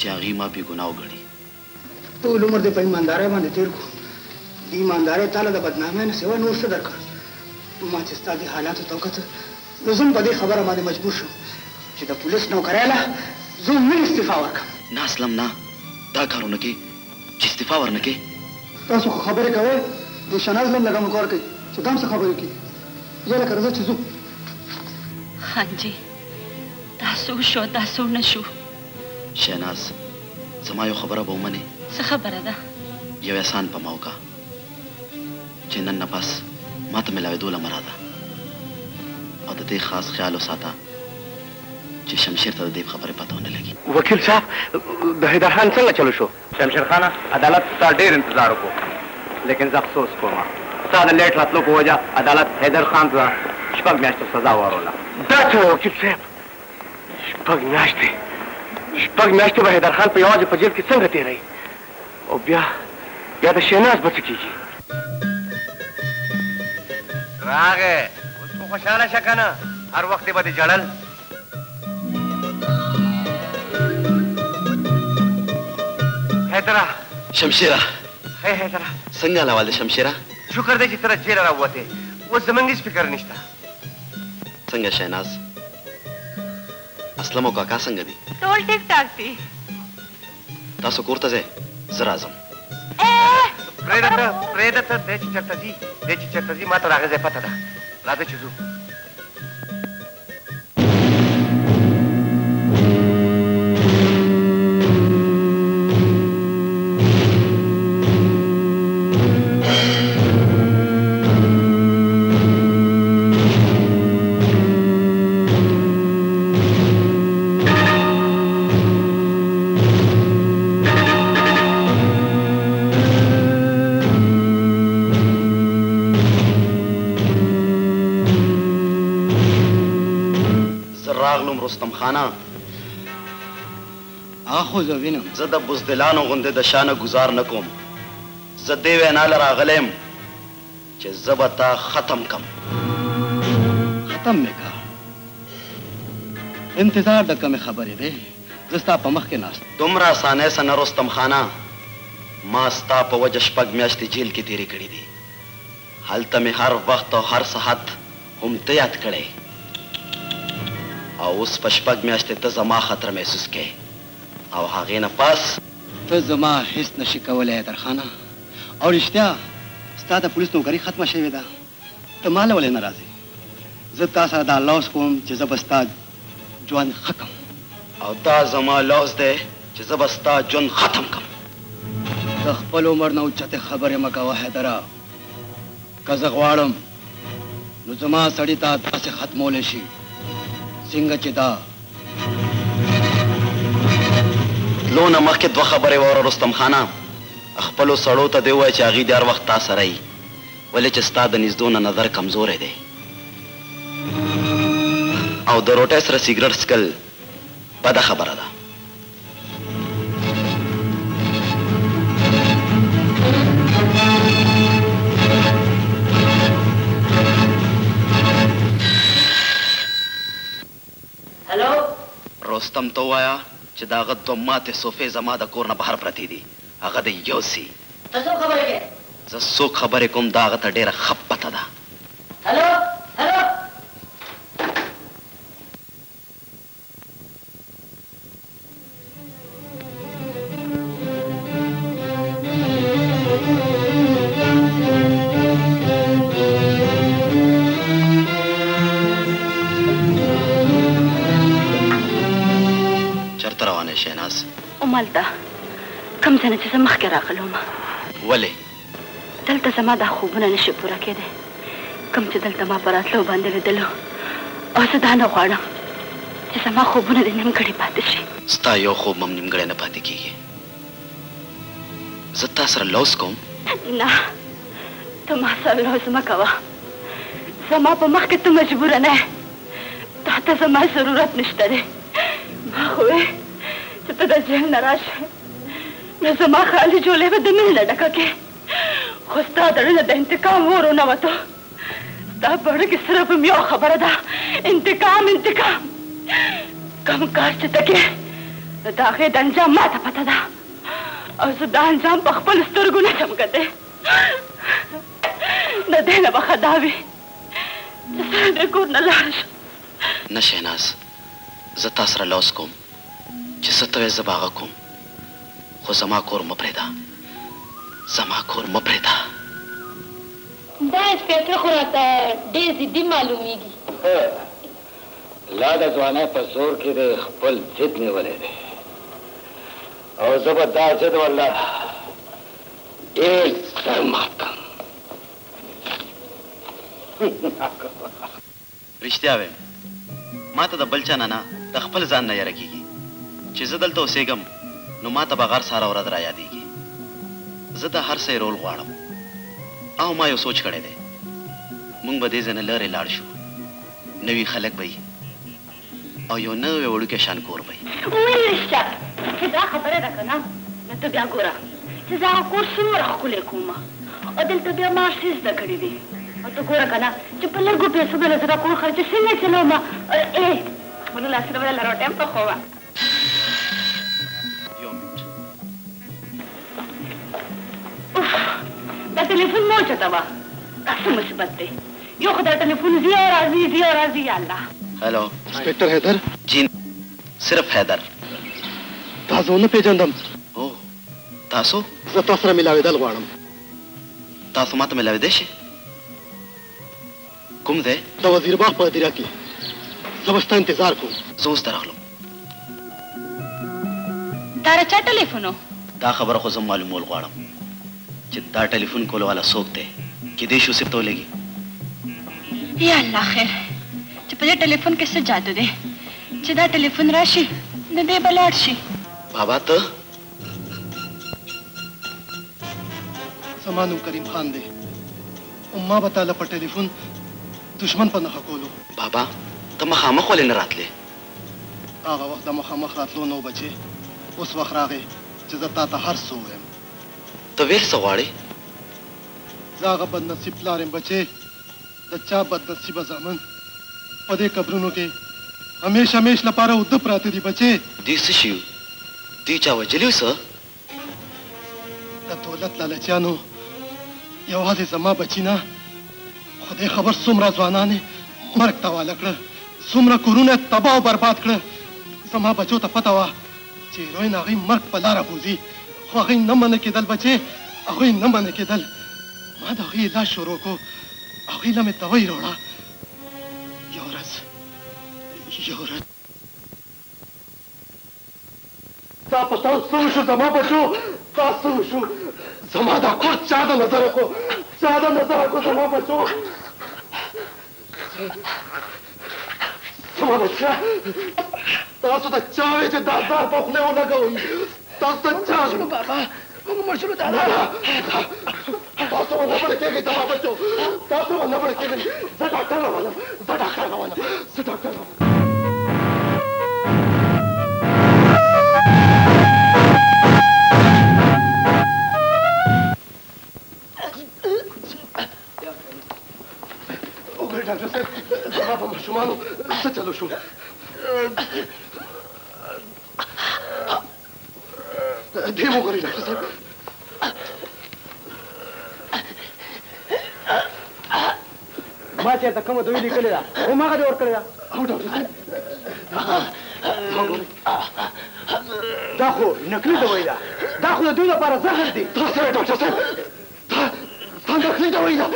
چې هغوی ما بې ګناه وګڼي. ټول عمر دې په ایماندارۍ باندې تېر کړو. دې ایماندارۍ تاله د بدنامۍ نه سوا نور څه درکړ؟ ما چې ستا دې حالاتو ته وکتل نو زه هم په دې خبره باندې مجبور شوم چې د پولیس نوکرۍ له زه هم نن استعفا ورکړم. نه اسلم نه، دا کار ونه کړې چې استعفا ورنه کړې. تاسو خو خبرې کوئ، دې شناز له هم لږه موقع ورکړئ چې دا هم څه خبرې وکړي. یله که راځه چې ځو. خان جي دا څه وشو او دا څه ونه شو؟ شهناز زما یو خبره به ومنې؟ څه خبره ده؟ یو احسان په ما وکړه چې نن نه پس ماته ملاوېدو له مه راځه او د دې خاص خیال وساته چې شمشیر ته د دې خبرې پته ونه لګي. وکیل صاحب د حیدر خان څنګه چلو شو؟ شمشیر خانه عدالت ستا ډیر انتظار وکړو لیکن زه افسوس کوم ستا د لیټ راتلو په وجه عدالت حیدر خان ته شپږ میاشتو سزا واروله. دا څه وکیل صاحب شپږ میاشتې شپږ میاشتې به حیدر خان په یوازې په جیل کې څنګه تیروي او بیا بیا د شهناز به څه کیږي؟ راغی اوس خو خوشحاله شه که نه هر وخت به دې ژړل. حیدره! شمشیره! هی حیدره! څنګه حال دی شمشیره؟ شکر دی چې ته له جیله راووتې، اوس زمونږ هیڅ فکر نشته. څنګه شهناز؟ اسلم او کاکا څنګه دي؟ ټول ټیک ټاک دي. تاسو کور ته ځئ، زه راځم. پرېږده ته، پرېږده ته، دی چې چېرته ځي، دی چې چېرته ځي، ماته د هغه ځای پته ده. راځه چې ځو. زه راغلم رستم خانه. هغه خو زه وینم. زه د بزدلانو غوندې د شا نه ګوزار نه کوم. زه دې وینا له راغلی یم چې زه به تا ختم کم. ختم مې که. انتظار د کومې خبرې دی؟ زه ستا په مخ کې ناست. دومره اسانۍ سره نه رستم خانه. ما ستا په وجه شپږ میاشتې جیل کې تېرې کړې دي. هلته مې هر وخت او هر ساعت هم ته یاد کړی او اوس په شپږ میاشتې ته زما خطر محسوس کړې او هغې نه پس. ته زما هیڅ نه شې کولی حیدرخانه او رښتیا ستا د پولیس نوکري ختمه شوې ده ته ماله ولې نه راځې زه تا سره دا لوظ کوم چې زه به ستا ژوند ښه کړم. او دا زما لوظ دی چې زه به ستا ژوند ختم کړم. د خپل عمر نه اوچتې خبرې مه کوه حیدره که زه غواړم نو زما سړي تا داسې ختمولی شي څنګه چې دا. تلو نه مخکې دوه خبرې واوره رستم خانه! خپلو سړو ته دې ووایه چې هغوی دې هر وخت تا سره وي ولې چې ستا د نږدو نه نظر کمزوری دی او د روټۍ سره سیګرټ څکل بده خبره ده. رستم ته ووایه چې د هغه دوه ماتې صوفې زما د کور نه بهر پرتې دي، هغه دې یوسي. ته څوک خبرې کوې؟ زه څوک خبرې کوم دا هغه ته ډېره ښه پته ده. هلو! هلو! چرته روانه یې شهناز؟ همالته کوم ځای نه چې زه مخکې راغلی وم. ولې؟ دلته زما دا خوبونه نه شي پوره کېدی کوم چې دلته ما په راتلو باندې لیدلو او زه دا نه غواړم چې زما خوبونه دې نیمګړي پاتې شي. ستا یو خوب هم نیمګړی نه پاتې کېږي. زه تا سره لوظ کوم. نه، ته ما سره لوظ مه کوه. زما په مخ کې ته مجبوره نه یې. تا ته زما ضرورت نشته دی. ما خو وې چې ته د جیل نه راشې نو زما خالي جولۍ به د مینې نه ډکه کړې. خو ستا د زړه نه د انتقام اور ونه وتو. ستا په زړه کې صرف هم یو خبره ده، انتقام، انتقام. کوم کار چې ته کې نو د هغې د انجام ما ته پته ده او زه دا انجام په خپلو سترګو نه شم کتی. د دې نه به ښه دا وي چې زه له دې کور نه لاړه شم. نه شهناز، زه تا سره لوظ کوم چې څه ته وایې زه به هغه کوم، خو زما کور مه پرېږده، زما کور مه پرېږده. دا انسپکټر خو راته ډېر ضدي معلومېږي. ښه، لا د ځوانۍ په زور کې دې خپل ضد نیولی دی او زه به دا ضد ورله ډېر زر مات کړم. رښتیا وایم، ماته د بل چا نه نه، د خپل ځان نه یره کېږي. چې زه دلته اوسېږم نو ماته به غرڅ هره ورځ را یادېږي. زه د هر څه هېرول غواړم او ما یو سوچ کړی دی. موږ به دې ځای نه لرې لاړ شو، نوي خلک به وي او یو نوی وړوکی شان کور به وي. ویل رښتیا چې دا خبره ده که نه، نو ته بیا ګوره چې زه هغه کور څومره ښکلی کوم او دلته بیا ما هر څه زده کړي دي. او ته ګوره که نه چې په لږو پیسو به زه دا کور خرچه څنګه چلوم. ای خپلو لاسونو به درله روټۍ هم پخوم. یو منټ. اوف دا ټلیفون مه اوچتوه، دا څه مصیبت دی، یو خو دا ټلیفون ځي او راځي، ځي او راځي، یا الله. هلو. انسپکټر حیدر؟ جی صرف حیدر. تا زه ونه پیژندم. هو تاسو؟ زه تاسو سره ملاویدل غواړم. تاسو ماته ملاویدای شئ؟ کوم ځای؟ د وزیر باغ په هدیره کې. زه به ستا انتظار کوم. زه اوس درغلم. دا د چا ټلیفون و؟ دا خبره خو زه معلومول غواړم چې دا ټلیفون کولو والا څوک دی؟ کیدای شي اوس ته ولګي. یا الله خیر چې په دې ټلیفون کې څه جادو دی چې دا ټلیفون راشي نو دی به لاړ شي. بابا ته؟ زما نوم کریم خان دی او ما به تاله په ټلیفون دښمن په نښه کولو. بابا ته مخامخ ولې نه راتلې؟ هغه وخت د مخامخ راتلو نه و بچې، اوس وخت راغی چې زه تاته هر څه ووایم. ته ویل څه غواړې؟ زه هغه بدنصیب پلار یم بچې، د چا بدنصیبه زامن په دې قبرونو کې همیش همیش لپاره اوده پراته دي بچې. دوی څه شي وو؟ دوی چا وژلي وو څه؟ د دولت لالچیانو یوازې زما بچي نه، خدای خبر څومره ځوانان یې مرګ ته حواله کړه، څومره کورونه یې تباه او برباد کړه. زما بچو ته پته وه چې هیروین هغوی مرګ په لاره بوځي، خو هغوی نه منع کېدل بچې، هغوی نه منع کېدل. ما د هغوی علاج شروع کړو، هغوی له مې دوایي راوړه. یوه ورځ یوه ورځ دا په تاسو څه وشو زما بچو، دا څه وشو زما دا کور چا د نظره کو، چا د نظره کو زما بچو، زما بچیا تاسو ته چا ویل چې دا زار په خوله ولګوئ؟ تاسو ته چا ویل؟ بابا موږ مړ شولو دا نه تاسو به نه مړ کېږئ زما بچو، تاسو به نه مړ کېږئ. زه ډاکټر راولم، زه ډاکټر راولم، زه ډاکټر راولم. وګورئ ډاکټر صاحب، زما په ماشومانو څه چلو شو؟ دې وګورئ ډاکټر صاحب. ما چېرته کومه دوی لیکلې ده، هماغه دې ورکړې ده. او ډاکټر صاحب دا خو نقلي دوایي ده، دا خو د دوی لپاره زهر دي. دا څه ډاکټر صاحب، دا نقلي دوایي ده.